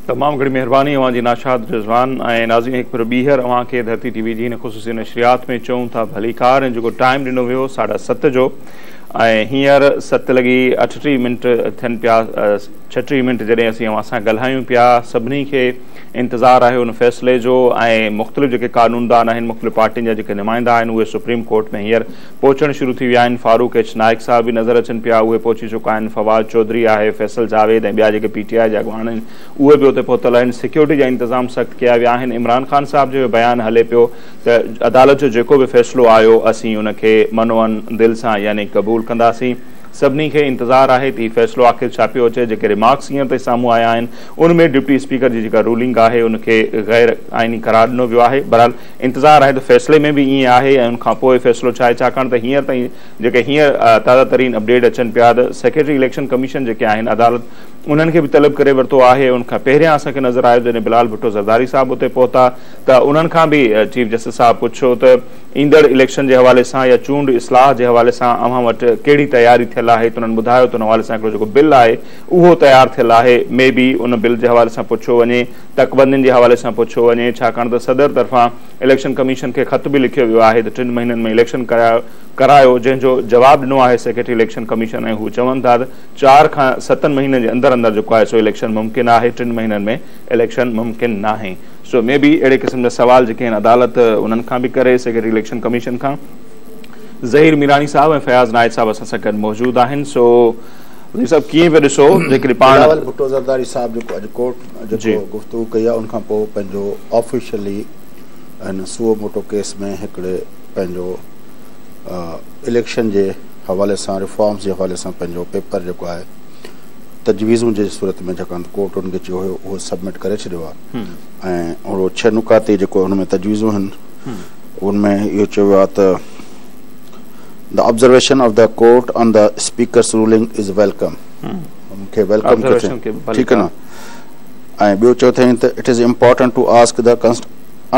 تمام گهڻي مهرباني اوهان جي ناشاد رضوان ۽ ناظرين هڪ ڀيرو ٻيهر اوهان کي ڌرتي ٽي وي جي هن خصوصي نشريات ۾ چئون ٿا ڀليڪار ۽ جيڪو ٽائيم ڏنو ويو 7:30 جو ۽ هينئر 7:38 منٽ ٿين پيا، 36 منٽ جڏهن اسين اوهان سان ڳالهايون پيا. سڀني کي انتظار آهي ان فيصلي جو ۽ مختلف جيڪي قانوندان آهن، مختلف پارٽين جا جيڪي نمائندا آهن اهي سپريم ڪورٽ ۾ هينئر پهچڻ شروع ٿي ويا آهن. فاروق ايڇ نائيڪ صاحب به نظر اچن پيا، اهي پهچي چڪا آهن. فواد چوڌري آهي، فيصل جاويد ۽ ٻيا جيڪي پي ٽي آء جا اڳواڻ آهن اهي به اتي پهتل آهن. سيڪيورٽي جا انتظام سخت ڪيا ويا آهن. عمران خان صاحب جو بيان هلي پيو ته عدالت جو جيڪو به فيصلو آيو اسين ان کي من و عن دل سان يعني قبول ڪنداسين. سڀني کي انتظار آهي ته هي فيصلو آخر ڇا پيو اچي. جيڪي ريمارڪس هينئر تائين سامهون آيا آهن ان ۾ ڊپٽي اسپيڪر جي جيڪا رولنگ آهي ان کي غير آئيني قرار ڏنو ويو آهي. بهرحال انتظار آهي ته فيصلي ۾ به ائين آهي ۽ ان کان پوء فيصلو ڇا آهي، ڇاڪاڻ ته هينئر تائين جيڪي هينئر تازه ترين اپڊيٽ اچن پيا ته سيڪريٽري اليڪشن ڪميشن جيڪي آهن عدالت انهن کي به طلب ڪري ورتو آهي. ان کان پهريان اسان کي نظر آيو جڏهن بلال ڀٽو زرداري صاحب اتي پهتا ته انهن کان به چيف جسٽس صاحب پڇيو ته ايندڙ اليڪشن جي حوالي سان يا چونڊ اصلاح جي حوالي سان اوهان وٽ ڪهڙي تياري ٿيل آهي ته انهن ٻڌايو ته ان حوالي سان هڪڙو جيڪو بل آهي اهو تيار ٿيل آهي. مي بي ان بل جي حوالي سان پڇيو وڃي، تڪبندين جي حوالي سان پڇيو وڃي، ڇاڪاڻ ته صدر طرفان اليڪشن ڪميشن کي خط به لکيو ويو آهي ته ٽن مهينن ۾ اليڪشن ڪرايو، جنهن جو جواب ڏنو آهي سيڪريٽري اليڪشن ڪميشن ۽ هو چون ٿا ته 4 کان 7 مهينن جي اندر اندر جيڪو آهي سو اليڪشن ممڪن آهي، 3 مهينن ۾ اليڪشن ممڪن ناهي. سو مي بي اهڙي قسم جا سوال جيڪي آهن عدالت انهن کان به ڪري، سيڪريٽري اليڪشن ڪميشن کان. ظهير ميراڻي صاحب ۽ فياض نائچ صاحب اسان سان گڏ موجود آهن. سو ظهير صاحب ڪيئن پيا ڏسو جيڪڏهن پاڻ بلاول ڀٽو زرداري صاحب جيڪو اڄ ڪورٽ جيڪو گفتگو ڪئي آهي ان کان پوء پنهنجو آفيشلي هن سوئو موٽو ڪيس ۾ هڪڙي پنهنجو اليڪشن جي حوالي سان ريفارمز جي حوالي سان پنهنجو پيپر جيڪو آهي تجويزون جي صورت ۾ ڇاڪاڻ ته ڪورٽ ان کي چيو هيو اهو سبمٽ ڪري ڇڏيو آهي ۽ اهڙو 6 نڪاتي جيڪو ان ۾ تجويزون آهن ان ۾ اهو چيو ويو آهي ته the observation of the court on the speaker's ruling is welcome ان کي welcome ڪيو ٺيڪ آهي نه ۽ ٻيو چيو اٿائين ته it is important to ask the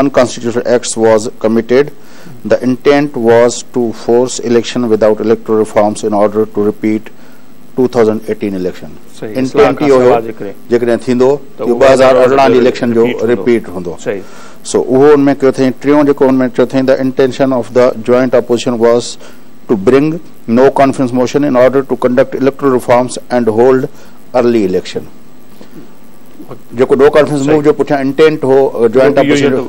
unconstitutional acts was committed the intent was to force election without electoral reforms in order to repeat 2018 election. Intent اهو هيو جيڪڏهن ٿيندو ته اهو 2018 جي اليڪشن جو رپيٽ هوندو. سو اهو ان ۾ ڪيو اٿائين. ٽيون جيڪو ان ۾ چيو اٿائين the intention of the joint opposition was to bring no confidence motion in order to conduct electoral reforms and hold early election. جيڪو نو ڪانفيڊنس موو جو پٺيان انٽينٽ هو جوائنٽ اپوزيشن جو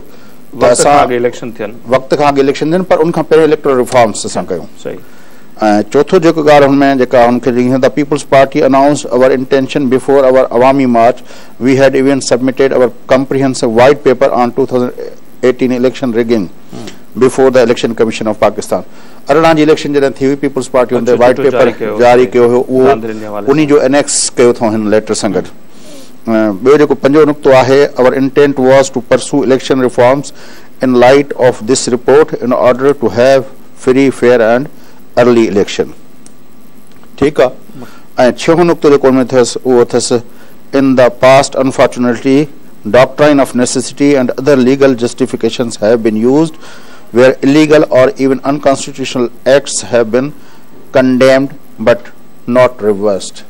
ته اسان وقت کان اڳ اليڪشن ٿين پر ان کان پهرين اليڪٽورل ريفارمز اسان ڪيون. ۽ چوٿون جيڪو ڳالهه هن ۾ جيڪا هن کي چئي the Peoples Party announced our intention before our Awami March we had even submitted our comprehensive white paper on 2018 election rigging before the Election Commission of Pakistan. 18 جي اليڪشن جڏهن ٿي هئي پيپلز پارٽي ان تي وائيٽ پيپر جاري ڪيو هيو اهو انهي جو انيڪس ڪيو اٿئون هن ليٽر سان گڏ. ٻيو جيڪو پنجون نقطو آهي our intent was to pursue election reforms in light of this report in order to have free fair and early election ٺيڪ آ ۽ ڇهون نقطو جيڪو ان ۾ اٿس اهو اٿس in the past unfortunately doctrine of necessity and other legal justifications have been used where illegal or even unconstitutional acts have been condemned but not reversed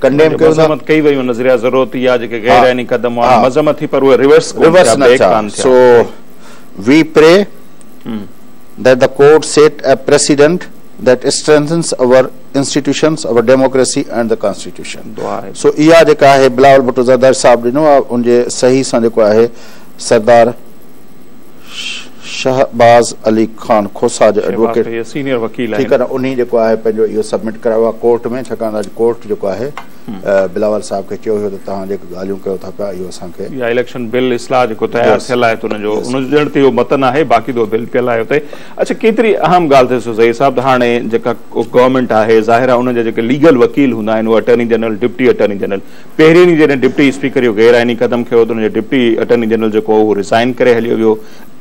condemn ڪيو مذمت ڪئي وئي نظريه ضرورت يا جيڪي غير آئيني قدم هئا مذمت ٿي پر اهي ريورس ريورس نه ٿيا so we pray that the court set a precedent that strengthens our institutions, our democracy and the constitution. سو اها جيڪا آهي بلاول ڀٽو زرداري صاحب ڏنو آهي ان جي صحيح سان جيڪو آهي سردار شهباز علي خان کوسا جو ايڊووڪيٽ سينيئر وڪيل ٺيڪ آهي نه انهي جيڪو آهي پنهنجو اهو سبمٽ ڪرايو آهي ڪورٽ ۾ ڇاڪاڻ ته اڄ ڪورٽ جيڪو آهي بلاول صاحب کي چيو هيو ته توهان جيڪي ڳالهيون ڪيو ٿا پيا اهو اسان کي يا اليڪشن بل اصلاح جيڪو تيار ٿيل آهي ته ان جو ان جو ڄڻ ته اهو متن آهي باقي ته اهو بل پيل آهي اتي. اڇا ڪيتري اهم ڳالهه ٿئي سو ظهير صاحب ته هاڻي جيڪا گورنمينٽ آهي ظاهر آهي ان جا جيڪي ليگل وڪيل هوندا آهن اهي attorney general deputy attorney general پهرين ڏينهن جڏهن ڊپٽي اسپيڪر اهو غير آئيني قدم کنيو ته ان جو ڊپٽي اٽارني جنرل جيڪو هو اهو ريزائن ڪري هليو ويو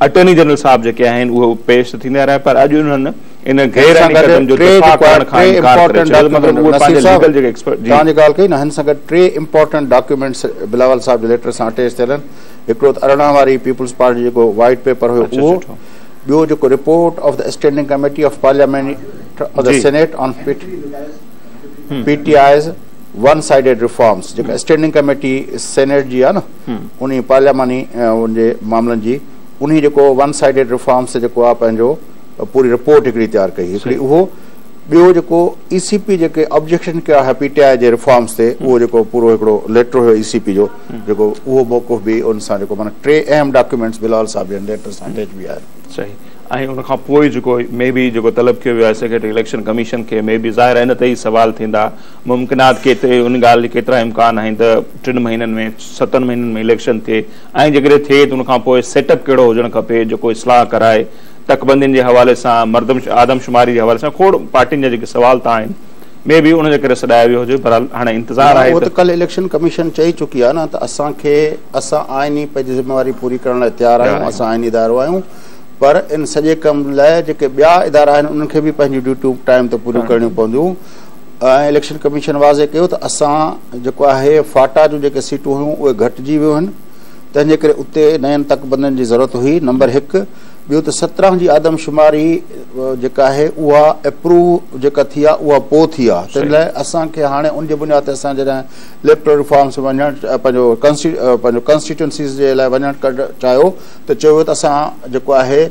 اٽارني جنرل صاحب جيڪي آهن اهي پيش ته ٿيندا رهيا پر اڄ انهن ان غير آئيني قدم جو دفاع ڪرڻ کان انڪار ڪري ڇڏيو مطلب اهي پنهنجا ليگل جيڪي ايڪسپرٽ جي توهان جي ڳالهه ڪئي نه هن سان گڏ ٽي امپارٽنٽ ڊاڪيومينٽس بلاول صاحب جي ليٽر سان اٽيچ ٿيل آهن هڪڙو ته 18 واري پيپلز پارٽي جيڪو وائيٽ پيپر هيو اهو ٻيو جيڪو report of the standing committee of parliament of the senate on P T I's one sided reforms جيڪا اسٽينڊنگ ڪميٽي سينيٽ جي آهي نه انهي پارلياماني ان جي معاملن جي انهي جيڪو ون سائيڊيڊ ريفارمز تي جيڪو آهي پنهنجو پوري رپورٽ هڪڙي تيار ڪئي هڪڙي اهو ٻيو جيڪو اي سي پي جيڪي آبجيڪشن ڪيا هيا پي ٽي آء جي ريفارمز تي اهو جيڪو پورو هڪڙو ليٽر هيو اي سي پي جو جيڪو اهو موقف به ان سان جيڪو معنيٰ ٽي اهم ڊاڪيومينٽس بلاول صاحب جي ليٽر سان اٽيچ به آهن. صحيح ۽ ان کان پوء جيڪو مي بي جيڪو طلب ڪيو ويو آهي سيڪريٽري اليڪشن ڪميشن کي مي بي ظاهر آهي ان تي ئي سوال ٿيندا ممڪنات ڪيتري ان ڳالهه جي ڪيترا امڪان آهن ته ٽن مهينن ۾ ستن مهينن ۾ اليڪشن ٿئي ۽ جيڪڏهن ٿئي ته ان کان پوء سيٽ اپ ڪهڙو هجڻ کپي جيڪو اصلاح ڪرائي تڪبندين جي حوالي سان مردم آدمشماري جي حوالي سان کوڙ پارٽين جا جيڪي سوال ته آهن مي بي ان جي ڪري سڏايو ويو هجي بهرحال هاڻي انتظار آهي اهو ته ڪلهه اليڪشن ڪميشن چئي چڪي آهي نه ته اسان کي اسان آئيني پنهنجي ذميواري پوري ڪرڻ لاء تيار آهيون اسان آئيني ادارو آهيون پر ان سڄي ڪم لاء جيڪي ٻيا ادارا آهن انهن کي به پنهنجون ڊيوٽيون ٽائيم تي پوريون ڪرڻيون پونديون ۽ اليڪشن ڪميشن واضح ڪيو ته اسان جيڪو آهي فاٽا جون جيڪي سيٽون هيون اهي گهٽجي ويون آهن تنهن جي ڪري اتي نين تڪبندين جي ضرورت هئي نمبر هڪ ٻيو ته 17 جي آدمشماري جيڪا آهي اها اپروو جيڪا ٿي آهي اها پوء ٿي آهي تنهن لاء اسان کي هاڻي ان جي بنياد تي اسان جڏهن اليڪٽورل ريفارمز وڃڻ پنهنجو پنهنجو ڪانسٽيٽوئنسيز جي لاء وڃڻ چاهيو ته چيو ويو ته اسان جيڪو آهي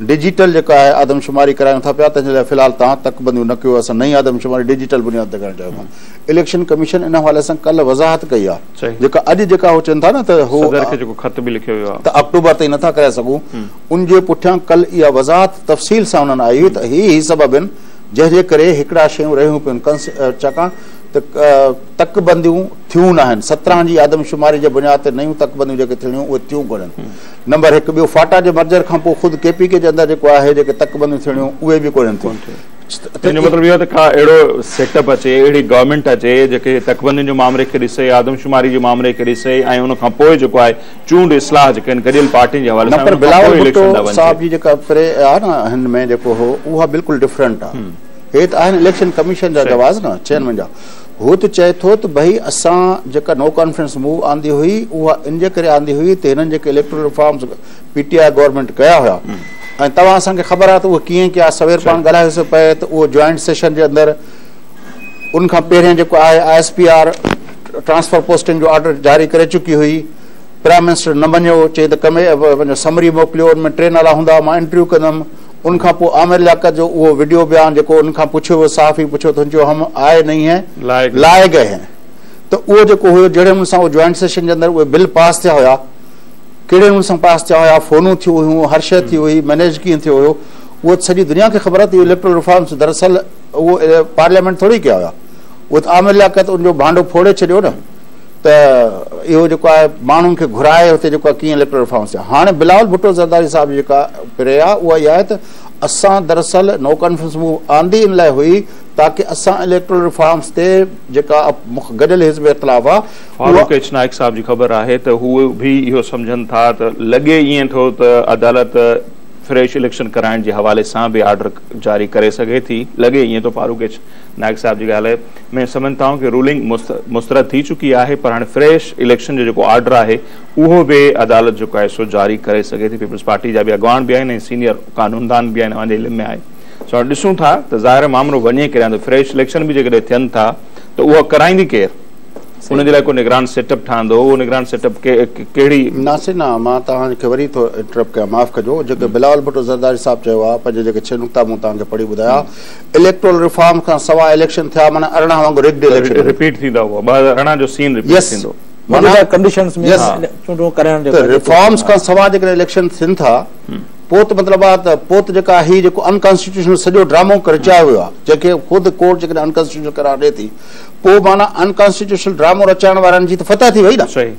ڊجيٽل جيڪا آهي آدمشماري ڪرايون ٿا پيا تنهن جي لاء في الحال توهان تڪبنديون نه ڪيو اسان نئين آدمشماري ڊجيٽل بنياد تي ڪرڻ چاهيون ٿا اليڪشن ڪميشن ان حوالي سان ڪلهه وضاحت ڪئي آهي جيڪا اڄ جيڪا هو چون ٿا نه ته هو صدر کي جيڪو خط به لکيو ويو آهي ته آڪٽوبر تائين نٿا ڪرائي سگهون ان جي پٺيان ڪل اها وضاحت تفصيل سان انهن آئي هئي ته هي هي سبب آهن جنهن جي ڪري هڪڙا شيون رهيون پيون ڇاڪاڻ ته تڪ بنديون ٿيون ناهن 17 جي آدمشماري جي بنياد تي نيون تڪ بنديون جيڪي ٿيڻيون اهي ٿيون ڪونهن نمبر هڪ ٻيو فاٽا جي مرجر کان پوء خود ڪي پي ڪي جي اندر جيڪو آهي جيڪي تڪ بنديون ٿيڻيون اهي به ڪونهن ٿيون. ان جو مطلب اهو ته ڪا اهڙو سيٽ اپ اچي، اهڙي گورنمينٽ اچي جيڪي تڪبندين جو مامري کي ڏسي، آدمشماري جي مامري کي ڏسي ۽ ان کان پوء جيڪو آهي چونڊ اصلاح جيڪي آهن گڏيل پارٽين جي حوالي سان ان کان پوء اليڪشن ڏانهن وڃجي. صاحب جي جيڪا پري آهي نه هن ۾ جيڪو هو اها بلڪل ڊفرنٽ آهي. هي ته آهن اليڪشن ڪميشن جا جواز نه چيئرمين جا. هو ته چئي ٿو ته ڀئي اسان جيڪا نو ڪانفيڊنس موو آندي هئي اها ان جي ڪري آندي هئي ته هنن جيڪي electoral reforms P T I government ڪيا هيا ۽ توهان اسان کي خبر آهي ته اهي ڪيئن ڪيا سوير پاڻ ڳالهايوسين پئي ته اهو جوائنٽ سيشن جي اندر ان کان پهرين جيڪو آهي I S P R transfer posting جو آرڊر جاري ڪري چڪي هئي پرائم منسٽر نه مڃيو چئي ته ڪمي پنهنجو سمري موڪليو ان ۾ ٽي نالا هوندا مان انٽرويو ڪندم ان کان پوء عامر لياقت جو اهو وڊيو بيان جيڪو ان کان پڇيو ويو صحافي پڇيو ته هن چيو هم آئي نهين هين لائي گئي هين ته اهو جيڪو هيو جهڙي نموني سان اهو جوائنٽ سيشن جي اندر اهي بل پاس ٿيا هيا ڪهڙي نموني سان پاس ٿيا هيا، فونون ٿيون هيون، هر شيء ٿي هئي، مئنيج ڪيئن ٿيو هيو، اهو ته سڄي دنيا کي خبر آهي ته اهي اليڪٽرل ريفارمز دراصل اهو پارليامينٽ ٿوري ڪيا هيا، اهو ته عامر لياقت ان جو ڀانڊو ڦوڙي ڇڏيو نه ته اهو جيڪو آهي ماڻهن کي گهرائي هتي جيڪو آهي ڪيئن اليڪٽرل ريفارمز ٿيا. هاڻي بلاول ڀٽو زرداري صاحب جي جيڪا پري آهي اها اها آهي ته اسان دراصل نو ڪانفيڊنس موو آندي ان لاء هئي تاڪه اسان اليڪٽرل ريفارمز تي جيڪا گڏيل حزب اختلاف آهي فاروق ايڇ نائيڪ صاحب جي خبر آهي ته هو به اهو سمجهن ٿا ته لڳي ائين ٿو ته عدالت فريش اليڪشن ڪرائڻ جي حوالي سان به آرڊر جاري ڪري سگهي ٿي لڳي ائين ٿو فاروق ايڇ نائيڪ صاحب جي ڳالهه ۾ سمجهن ٿا ڪه رولنگ مسترد ٿي چڪي آهي پر هاڻي فريش اليڪشن جو جيڪو آرڊر آهي اهو به عدالت جيڪو آهي سو جاري ڪري سگهي ٿي پيپلز پارٽي جا به اڳواڻ به آهن ۽ سينيئر قانوندان به آهن اوهان جي علم ۾ آهي سو هاڻي ڏسون ٿا ته ظاهر مامرو وڃي ڪيڏانهن ٿو فريش اليڪشن به جيڪڏهن ٿين ٿا ته اها ڪرائيندي ڪير؟ ان جي لاء ڪو نگران سيٽ اپ ٺهندو، اهو نگران سيٽ اپ ڪهڙي. ناصر نه مان توهان کي وري ٿو انٽرپٽ ڪيان معاف ڪجو جيڪو بلاول ڀٽو زرداري صاحب چيو آهي پنهنجا جيڪي ڇهه نقطا مون توهان کي پڙهي ٻڌايا اليڪٽورل ريفارم کان سواء اليڪشن ٿيا معنيٰ 18 وانگر رگڊ اليڪشن رپيٽ ٿيندا اهو 2018 جو سين رپيٽ ٿيندو معنيٰ ڪنڊيشنز ۾ چونڊون ڪرائڻ جو ريفارمز کان سواء جيڪڏهن اليڪشن ٿين ٿا پوء ته مطلب آهي ته پوء ته جيڪا هي جيڪو انڪانسٽيٽيوشنل سڄو ڊرامو رچايو ويو آهي جنهن کي خود ڪورٽ جيڪڏهن انڪانسٽيٽيوشنل قرار ڏي ٿي پوء معنيٰ انڪانسٽيٽيوشنل ڊرامو رچائڻ وارن جي ته فتح ٿي وئي نه. صحيح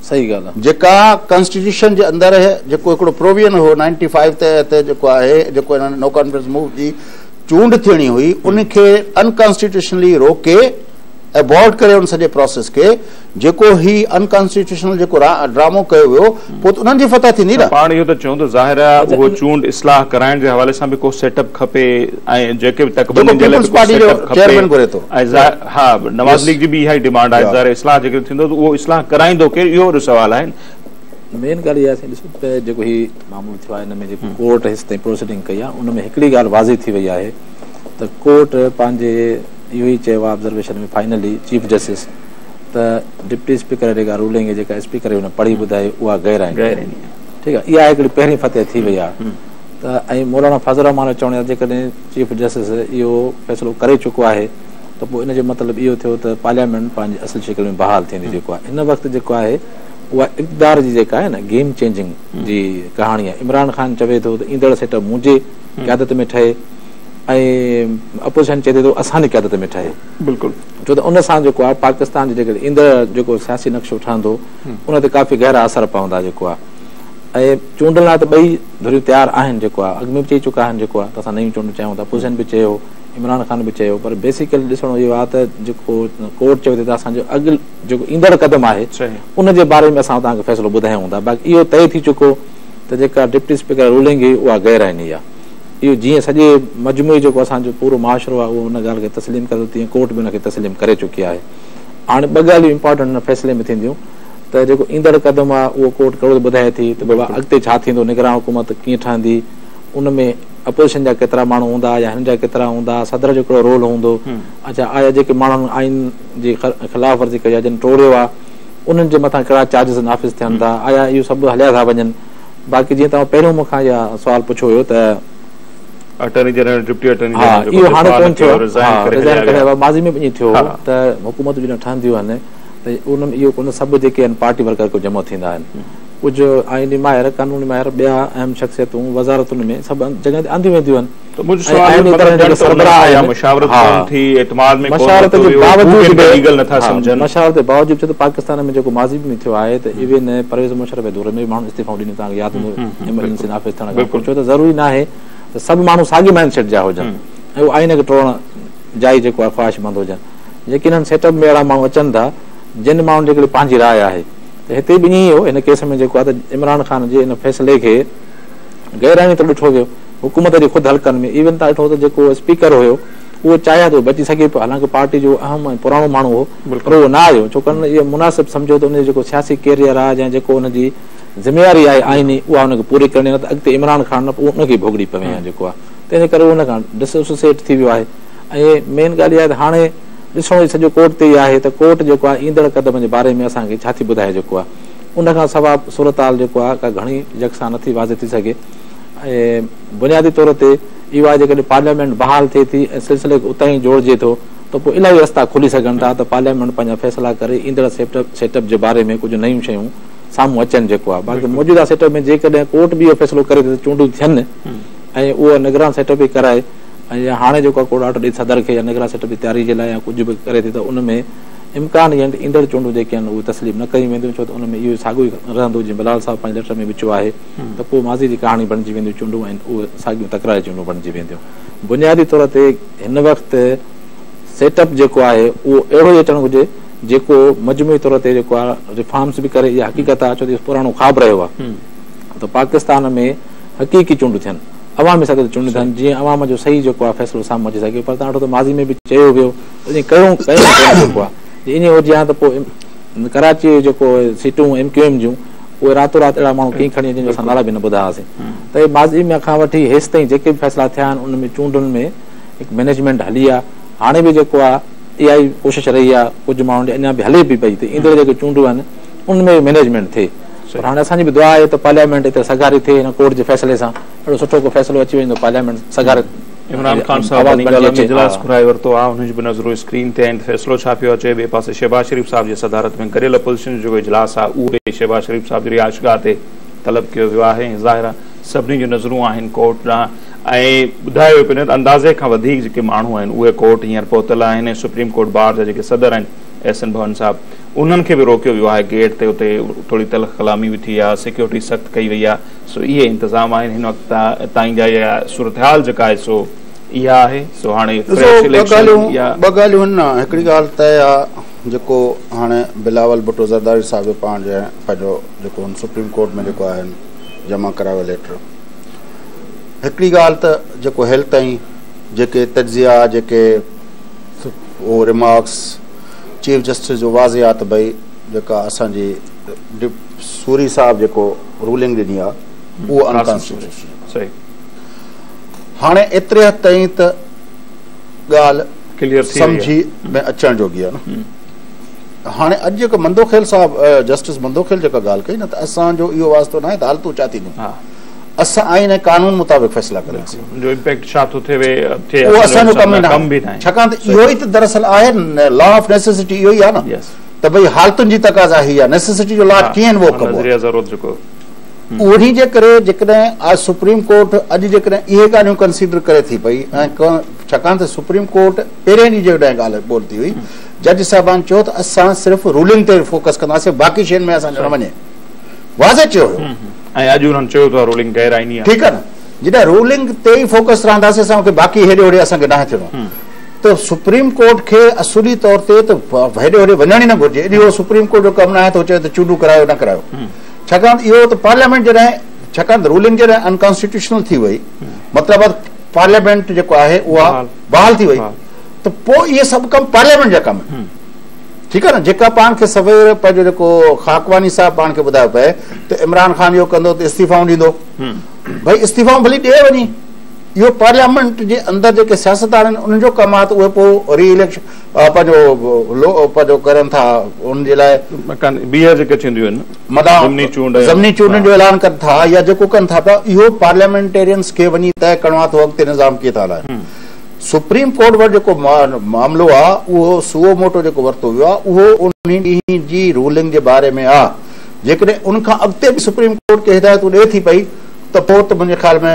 صحيح ڳالهه آهي. جيڪا ڪانسٽيٽيوشن جي اندر جيڪو هڪڙو پروويزن هو نائنٽي فائيو تي جيڪو آهي جيڪو انهن نو ڪانفيڊنس موو جي چونڊ ٿيڻي هئي ان کي انڪانسٽيٽيوشنلي روڪي ابورٽ ڪري ان سڄي پراسيس کي جيڪو هي انڪانسٽيٽيوشنل جيڪو ڊرامو ڪيو ويو پوء ته انهن جي فتح ٿيندي نه. پاڻ اهو ته چئون ته ظاهر آهي اهو چونڊ اصلاح ڪرائڻ جي حوالي سان به ڪو سيٽ اپ کپي ۽ جيڪي به تڪبندين جي لاء به ڪو سيٽ اپ کپي ۽ ها نواز ليگ جي به اها ئي ڊمانڊ آهي ظاهر اصلاح جيڪڏهن ٿيندو ته اهو اصلاح ڪرائيندو ڪير اهو وڏو سوال آهي. مين ڳالهه اها آهي سائين ڏسو ته جيڪو هي معاملو ٿيو آهي ان ۾ جيڪو ڪورٽ هيستائين پروسيڊنگ ڪئي آهي ان ۾ هڪڙي ڳالهه واضح ٿي وئي آهي ته ڪورٽ پنهنجي اهو ئي چيو آهي آبزرويشن ۾ فائنلي چيف جسٽس ته ڊپٽي اسپيڪر جيڪا رولنگ جيڪا اسپيڪر هن پڙهي ٻڌائي اها غير آئيني آهي. ٺيڪ آهي، اها هڪڙي پهرين فتح ٿي وئي آهي ته ۽ مولانا فضل الرحمان جو چوڻ آهي جيڪڏهن چيف جسٽس اهو فيصلو ڪري چڪو آهي ته پوء ان جو مطلب اهو ٿيو ته پارليامينٽ پنهنجي اصل شڪل ۾ بحال ٿيندي. جيڪو آهي هن وقت جيڪو آهي اها اقتدار جي جيڪا آهي نه گيم چينجنگ جي ڪهاڻي آهي. عمران خان چوي ٿو ته ايندڙ سيٽ اپ منهنجي قيادت ۾ ٺهي ۽ اپوزيشن چئي ٿي ته اسان جي قيادت ۾ ٺهي. بلڪل. ڇو ته ان سان جيڪو آهي پاڪستان جي جيڪڏهن ايندڙ جيڪو سياسي نقشو ٺهندو ان تي ڪافي گهرا اثر پوندا جيڪو آهي ۽ چونڊن لاء ته ٻئي ڌريون تيار آهن جيڪو آهي اڳ ۾ به چئي چڪا آهن جيڪو آهي ته اسان نيون چونڊون چاهيون ٿا، اپوزيشن به چيو، عمران خان به چيو، پر بيسيڪلي ڏسڻو اهو آهي ته جيڪو ڪورٽ چوي ٿي ته اسان جو اڳ جيڪو ايندڙ قدم آهي ان جي باري ۾ اسان توهان کي فيصلو ٻڌايون ٿا. باقي اهو طئي ٿي چڪو ته جيڪا ڊپٽي اسپيڪر رولنگ هئي اها غير آئيني آهي. اهو جيئن سڄي مجموعي جيڪو اسان جو پورو معاشرو آهي اهو ان ڳالهه کي تسليم ڪري ٿو تيئن ڪورٽ به ان کي تسليم ڪري چڪي آهي. هاڻي ٻه ڳالهيون امپارٽنٽ هن فيصلي ۾ ٿينديون ته جيڪو ايندڙ قدم آهي اهو ڪورٽ ڪهڙو ٻڌائي ٿي ته بابا اڳتي ڇا ٿيندو، نگران حڪومت ڪيئن ٺهندي، ان ۾ اپوزيشن جا ڪيترا ماڻهو هوندا يا هن جا ڪيترا هوندا، صدر جو ڪهڙو رول هوندو، اڇا آيا جيڪي ماڻهن آئين جي خلاف ورزي ڪئي آهي جن ٽوڙيو آهي انهن جي مٿان ڪهڙا چارجز نافذ ٿين ٿا، آيا اهو سڀ هليا ٿا وڃن. باقي جيئن توهان پهريون مون کان اها سوال پڇيو هيو ته اٽارني جنرل ڊپٽي اٽارني ها جنرل اهو هاڻي ڪونه ٿيو آهي، ها ريزائن ڪري هليا ويا، ماضي ۾ به ائين ٿيو هو ته حڪومتون جڏهن ٺهنديون آهن ته ان ۾ اهو ڪونه سڀ جيڪي آهن پارٽي ورڪر ڪو جمع ٿيندا آهن، ڪجهه آئيني ماهر، قانوني ماهر، ٻيا اهم شخصيتون وزارتن ۾ سڀ جڳهين تي آنديون وينديون آهن. ته منهنجو سوال اهو مطلب ڄڻ ته انهن سان اها مشاورت ڪونه ٿي، اعتماد ۾ ڪونه ورتو ويو، هو به ان کي ليگل نٿا سمجهن. مشاورت جي باوجود ڇو ته پاڪستان ۾ جيڪو ماضي ۾ ٿيو آهي ته ايون پرويز مشرف جي دور ۾ به ماڻهن استعيفائون ڏنيون توهان کي ياد هوندو ايمرجنسي نافذ ٿيڻ کان پوء، ڇو ته ضروري ناهي ته سڀ ماڻهو ساڳي مائنڊ سيٽ جا هجن ۽ اهو آئين کي ٽوڙڻ جا ئي جيڪو آهي خواهشمند هجن. يقينن سيٽ اپ ۾ اهڙا ماڻهو اچن ٿا جن ماڻهن جي هڪڙي پنهنجي راء آهي ته هتي به ائين ئي هو هن ڪيس ۾ جيڪو آهي ته عمران خان جي ان فيصلي کي غير آئيني طور ڏٺو ويو. حڪومت جي خود حلقن ۾ ايون توهان ڏٺو ته جيڪو اسپيڪر هيو اهو چاهي ها ته اهو بچي سگهي پيو حالانڪه پارٽي جو اهم ۽ پراڻو ماڻهو هو پر اهو نه آيو ڇوڪر اهو مناسب سمجهيو ته ان جو جيڪو سياسي ڪيريئر آهي يا جيڪو ان جي ذميواري آهي آئيني اها ان کي پوري ڪرڻي نه ته اڳتي عمران خان نه پوء ان کي ڀوڳڻي پوي ها جيڪو آهي تنهن جي ڪري اهو ان کان ڊس ايسوسيئيٽ ٿي ويو آهي ۽ مين ڳالهه اها آهي ته هاڻي ڏسڻو سڄو ڪورٽ تي ئي آهي ته ڪورٽ جيڪو آهي ايندڙ قدم جي باري ۾ اسان کي ڇا ٿي ٻڌائي جيڪو آهي ان کان سوا صورتحال جيڪو آهي ڪا گهڻي يڪسان نٿي واضح ٿي سگهي ۽ بنيادي طور تي اهو آهي جيڪڏهن پارليامينٽ بحال ٿئي ٿي ۽ سلسلي کي اتان ئي جوڙجي ٿو ته پوء الاهي رستا کلي سگهن ٿا ته پارليامينٽ پنهنجا فيصلا ڪري ايندڙ سيٽ اپ جي باري ۾ ڪجهه نيون شيون سامهون اچن جيڪو آهي باقي موجوده سيٽ اپ ۾ جيڪڏهن ڪورٽ به اهو فيصلو ڪري ٿي ته چونڊون ٿين ۽ اهو نگران سيٽ اپ ئي ڪرائي ۽ يا هاڻي جيڪو آهي ڪورٽ آرڊر ڏئي صدر کي يا نگران سيٽ اپ جي تياري جي لاء يا ڪجهه به ڪري ٿي ته ان ۾ امڪان اهي آهن ته ايندڙ چونڊون جيڪي آهن اهي تسليم نه ڪيون وينديون ڇو ته ان ۾ اهو ساڳيو ئي رهندو جيئن بلال صاحب پنهنجي ليٽر ۾ به چيو آهي ته پوء ماضي جي ڪهاڻي بڻجي وينديون چونڊون ۽ اهي ساڳيون تڪراري چونڊون بڻجي وينديون. بنيادي طور تي هن وقت سيٽ اپ جيڪو آهي اهو اهڙو ئي اچڻ گهرجي جيڪو مجموعي طور تي جيڪو آهي ريفارمز به ڪري اها حقيقت آهي ڇو ته اهو پراڻو خواب رهيو آهي ته پاڪستان ۾ حقيقي چونڊون ٿين عوامي سطح تي چونڊون ٿين جيئن عوام جو صحيح جيڪو آهي فيصلو سامهون اچي سگهي پر توهان ڏٺو ته ماضي ۾ به چيو ويو ته ائين ڪيو ڪيو ڪونه جيڪو آهي جي ائين هجي ها ته پوء ڪراچي جون جيڪو سيٽون ايم ڪيو ايم جون اهي راتو رات اهڙا ماڻهو ڪيئن کڻي اچن جو اسان نالا به نه ٻڌا هئاسين ته ماضي ۾ کان وٺي هيستائين جيڪي به فيصلا ٿيا آهن ان ۾ چونڊن ۾ هڪ مئنيجمينٽ هلي آهي هاڻي به جيڪو آهي اها ئي ڪوشش رهي آهي ڪجهه ماڻهن جي اڃا به هلي به پئي ته ايندڙ جيڪي چونڊون آهن ان ۾ به مئنيجمينٽ ٿئي پر هاڻي اسان جي به دعا آهي ته پارليامينٽ هتي سگهاري ٿئي هن ڪورٽ جي فيصلي سان اهڙو سٺو ڪو فيصلو اچي وڃي ته پارليامينٽ سگهاري عمران خان صاحب بني گالا ۾ اجلاس گهرائي ورتو آهي انهن جون به نظرون اسڪرين تي آهن ته فيصلو ڇا پيو اچي ٻئي پاسي شهباز شريف صاحب جي صدارت ۾ گڏيل اپوزيشن جو جيڪو اجلاس آهي اهو به شهباز شريف صاحب جي رهائشگاهه تي طلب ڪيو ويو آهي ۽ ظاهر آهي سڀني جون نظرون آهن ڪورٽ ڏانهن ۽ ٻڌايو ويو پيو وڃي ته اندازي کان وڌيڪ جيڪي ماڻهو آهن اهي ڪورٽ هينئر پهتل آهن ۽ سپريم ڪورٽ بار جا جيڪي صدر آهن احسن ڀون صاحب انهن کي به روڪيو ويو آهي گيٽ تي اتي ٿوري تلخ ڪلامي به ٿي آهي سيڪيورٽي سخت ڪئي وئي آهي سو اهي انتظام آهن هن وقت تائين جا اها صورتحال جيڪا آهي سو اها آهي سو هاڻي ڏسو فريش ٻه اليڪشن ڳالهيون يا ٻه ڳالهيون آهن نه هڪڙي ڳالهه طئي آهي جيڪو هاڻي بلاول ڀٽو زرداري صاحب جو پاڻ جنهن پنهنجو جيڪو هن سپريم ڪورٽ ۾ جيڪو آهن جمع ڪرايو ليٽر هڪڙي ڳالهه ته جيڪو هيل تائين جيڪي تجزيا جيڪي اهو ريمارڪس چيف جسٽس جو واضح آ ته ڀئي جيڪا اسان جي سوري صاحب جيڪو رولنگ ڏني آ اهو ان ڪانسٽيٽيوشنل صحيح هاڻي ايتري حد تائين ته ڳالهه ڪليئر ٿي سمجهي ۾ اچڻ جوڳي آهي نه. هاڻي اڄ جيڪو مندوخيل صاحب جسٽس مندوخيل جيڪا ڳالهه ڪئي نه ته اسان جو اهو واسطو ناهي ته حالتون ڇا ٿينديون، اسان آئين ۽ قانون مطابق فيصلا ڪنداسين. ان جو امپيڪٽ ڇا ٿو ٿئي اهو اسان جو ڪم ئي ناهي، ڇاڪاڻ ته اهو ئي ته دراصل آهي لا آف نيسيسٽي، اهو ئي آهي نه ته ڀئي حالتن جي تقاضا هي آهي، نيسيسٽي جو لا ڪيئن انووڪ ڪبو آهي. انهي جي ڪري جيڪڏهن آج سپريم ڪورٽ اڄ جيڪڏهن اهي ڳالهيون ڪنسيڊر ڪري ٿي پئي ۽ ڇاڪاڻ ته سپريم ڪورٽ پهرين ڏينهن جيڪڏهن ڳالهه ٻولهه ٿي هئي جج صاحبان چيو ته اسان صرف رولنگ تي فوڪس ڪنداسين باقي شين ۾ اسان جو نه وڃي، واضح چيو هيو. ۽ اڄ انهن چيو ته رولنگ غير آئيني آهي. ٺيڪ آهي نه، جڏهن رولنگ تي ئي فوڪس رهنداسين اسان کي باقي هيڏي هوڏي اسان کي ناهي ٿيڻو ته سپريم ڪورٽ کي اصولي طور تي ته هيڏي هوڏي وڃڻ ئي نه گهرجي. اهو سپريم ڪورٽ جو ڪم ناهي ته هو چوي ته چونڊون ڪرايو نه ڪرايو، ڇاڪاڻ ته اهو ته پارليامينٽ جڏهن، ڇاڪاڻ ته رولنگ جڏهن انڪانسٽيٽيوشنل ٿي وئي مطلب پارليامينٽ جيڪو آهي اها بحال ٿي وئي ته پوء اهي سڀ ڪم پارليامينٽ جا ڪم آهن. ٺيڪ آهي نه، جيڪا پاڻ کي سوير پنهنجو جيڪو خاڪواني صاحب پاڻ کي ٻڌايو پئي ته عمران خان اهو ڪندو ته استعيفائون ڏيندو، ڀئي استعيفائون ڀلي ڏئي وڃي، اهو پارليامينٽ جي اندر جيڪي سياستدان آهن انهن جو ڪم آهي ته اهي پوء ري اليڪشن پنهنجو پنهنجو ڪرن ٿا ان جي لاء ٻيهر جيڪي ٿينديون آهن ضمني چونڊن جو اعلان ڪن ٿا يا جيڪو ڪن ٿا پيا، اهو پارليامينٽيرينس کي وڃي طئي ڪرڻو آهي ته اڳتي نظام ڪيئن ٿا هلائن. سپريم ڪورٽ وٽ جيڪو معاملو آ اهو سوئو موٽو جيڪو ورتو ويو آ اهو انهي ڏينهن جي رولنگ جي باري ۾ آ، جيڪڏهن ان کان اڳتي به سپريم ڪورٽ ڪي هدايتون ڏئي ٿي پئي ته پوء ته منهنجي خيال ۾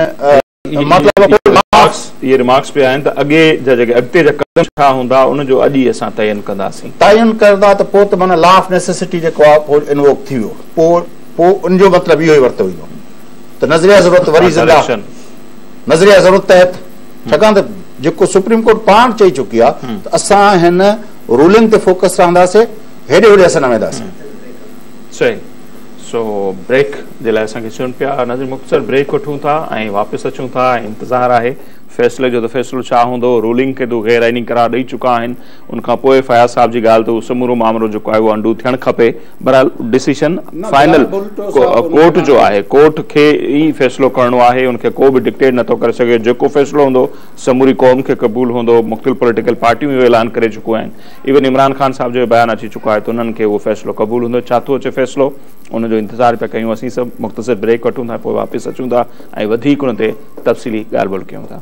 مطلب اهي ريمارڪس به آهن ته اڳي جا جيڪي اڳتي جا قدم ڇا هوندا ان جو اڄ ئي اسان تعين ڪنداسين. تعين ڪندا ته پوء ته معنيٰ لا آف نيسيسٽي جيڪو آ اهو انووڪ ٿي ويو پوء پوء ان جو مطلب اهو ئي ورتو ويندو ته نظريه ضرورت وري زنده نظريه ضرورت تحت، ڇاڪاڻ ته جيڪو سپريم ڪورٽ پاڻ چئي چڪي آهي ته اسان هن رولنگ تي فوڪس رهنداسين، هيڏي هوڏي اسان نه وينداسين. صحيح سو بريڪ جي لاء اسان کي چون پيا ناظرين مختصر بريڪ وٺون ٿا ۽ واپس اچون ٿا ۽ انتظار آهي فيصلي جو ته فيصلو ڇا هوندو رولنگ کي ته غير آئيني قرار ڏئي چڪا آهن ان کان پوء فياض صاحب جي ڳالهه ته اهو سمورو مامرو جيڪو آهي اهو انڊو ٿيڻ کپي بهرحال ڊسيشن فائنل ڪورٽ جو آهي، ڪورٽ کي ئي فيصلو ڪرڻو آهي، ان کي ڪو به ڊڪٽيٽ نٿو ڪري سگهي، جيڪو فيصلو هوندو سموري قوم کي قبول هوندو، مختلف پوليٽيڪل پارٽيون اهو اعلان ڪري چڪيون آهن، ايون عمران خان صاحب جو به بيان اچي چڪو آهي ته انهن کي اهو فيصلو قبول هوندو، ڇا ٿو اچي فيصلو ان جو انتظار پيا ڪيون، اسين سڀ مختصر بريڪ وٺون ٿا پوء واپس اچون ٿا ۽ وڌيڪ ان تي تفصيلي ڳالهه ٻولهه ڪيون ٿا.